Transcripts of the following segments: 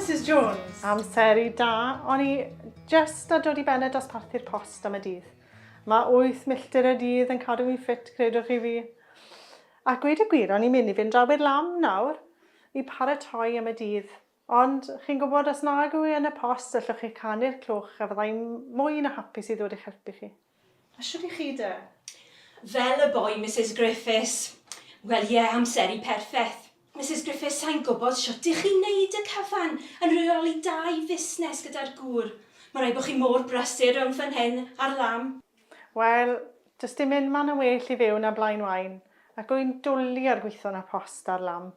Misus Jones. Amseru da. O'n i jyst a dod i ben y dosbarthu'r post am y dydd. Mae 8 milltir y dydd yn cadw fi'n ffit, credwch chi fi. A gweud y gwir, o'n i'n mynd i fynd draw i'r lam nawr i paratoi am y dydd. Ond, chi'n gwybod, os nag yw e yn y post, allwch chi canu'r cloch a fydda i'n mwy na hapus i ddod i'ch helpu chi. A shwt i chi de? Fel y boi, Misus Griffiths. Wel ie, amseru perffeth. Misus Griffiths, sai'n gwybod shwt i chi'n neud y cyfan, yn rheoli dau fusnes gyda'r gŵr. Mae rhaid bod chi mor brysur rownd fan hyn a'r lam. Wel, does dim unman yn well i fyw na Blaen-waun, ac wy'n dwli ar gweithio yn y post a'r lam.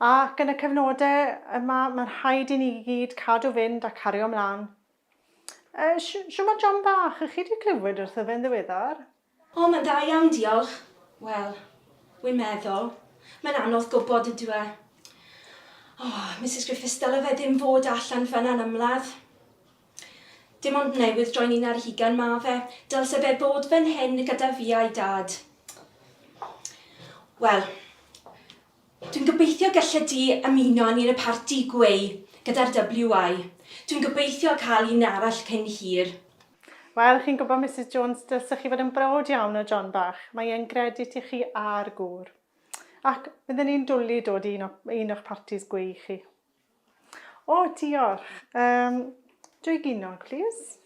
Ac yn y cyfnodau yma, mae'n rhaid i ni gyd cadw fynd a cario mlaen. Yy, shwt mae John bach? Ych chi 'di clywed wrtho fe'n ddiweddar? O, mae'n dda iawn, diolch. Wel, wi'n meddwl. Mae'n anodd gwybod, yn dyw e? O, Misus Griffiths, dyle fe ddim fod allan fan'na'n ymladd. Dim ond newydd droi'n un ar hugain ma' fe. Dylse fe fod fan hyn gyda fi a'i dad. Wel, Dwi'n gobeithio gallet ti ymuno â ni yn y parti gweu gyda'r WI. Dwi'n gobeithio cael un arall cyn hir. Wel, chi'n gwybod, Misus Jones, dylsech chi fod yn browd iawn o John bach. Mae e'n gredit i chi a'r gŵr. Ac fydden ni'n dwlu dod i un, o, un o'ch partis gweu chi. O, diolch. Um, dwy ginog, please.